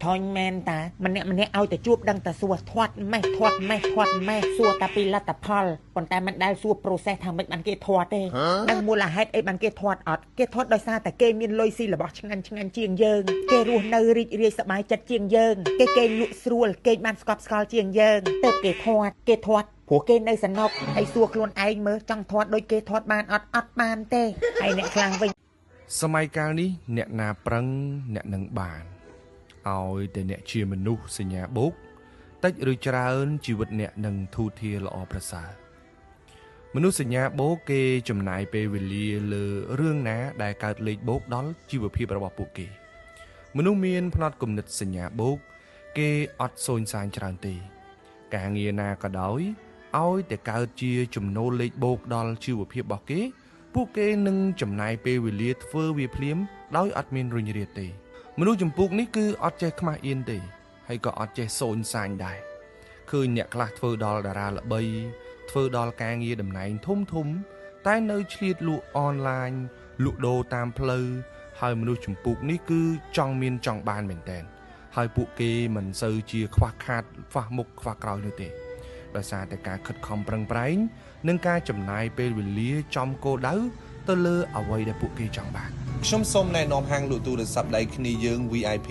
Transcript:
ធុញមែនតាម្នាក់ម្នាក់ឲ្យតែជួបដឹងតែសួរធាត់ម៉េះធាត់ម៉េះធាត់ម៉េះសួរតែពីលទ្ធផលប៉ុន្តែមិនដែលសួរ process ថាម៉េចបានគេធាត់ទេដឹងមូលហេតុអីបានគេធាត់អត់គេធាត់ដោយសារតែគេមានលុយស៊ីរបស់ឆ្ងាញ់ឆ្ងាញ់ជាងយើងគេរស់នៅរីករាយសប្បាយចិត្តជាងយើងគេគេលក់ស្រួលគេបានស្កប់ស្កល់ជាងយើងទៅគេធាត់គេធាត់ព្រោះគេនៅសនុកហើយសួរខ្លួនឯងមើលចង់ធាត់ដូចគេធាត់បានអត់អត់បានទេហើយអ្នកខ្លះវិញ សម័យកាលនេះអ្នកណាប្រឹងអ្នកនឹងបានឲ្យតែអ្នកជាមនុស្សសញ្ញាបូកតិចឬច្រើនជីវិតអ្នកនឹងធូរធារល្អប្រសើរមនុស្សសញ្ញាបូកគេចំណាយពេលវេលាលើរឿងណាដែលកើតលេខបូកដល់ជីវភាពរបស់ពួកគេមនុស្សមានផ្នត់គំនិតសញ្ញាបូកគេអត់សូនសាញច្រើនទេការងារណាក៏ដោយឲ្យតែកើតជាចំណូលលេខបូកដល់ជីវភាពរបស់គេពួកគេនឹងចំណាយពេលវេលាធ្វើវាភ្លាមដោយអត់មានរុញរាទេមនុស្សចម្ពូកនេះគឺអត់ចេះខ្មាស់អៀនទេហើយក៏អត់ចេះសូនសាញដែរឃើញអ្នកខ្លះធ្វើដល់តារាល្បីធ្វើដល់ការងារតំណែងធំធំតែនៅឆ្លៀតលក់អនឡាញលក់ដូរតាមផ្លូវហើយមនុស្សចម្ពូកនេះគឺចង់មានចង់បានមែនតើហើយពួកគេមិនសូវជាខ្វះខាតខ្វះមុខខ្វះក្រោយនោះទេដោយសារតែការខិតខំប្រឹងប្រែងនិងការចំណាយពេលវេលាចំគោលដៅទៅលើអ្វីដែលពួកគេចង់បាន ខ្ញុំសូមណែនាំហាងលក់ទូរស័ព្ទដៃគ្នាយើង VIP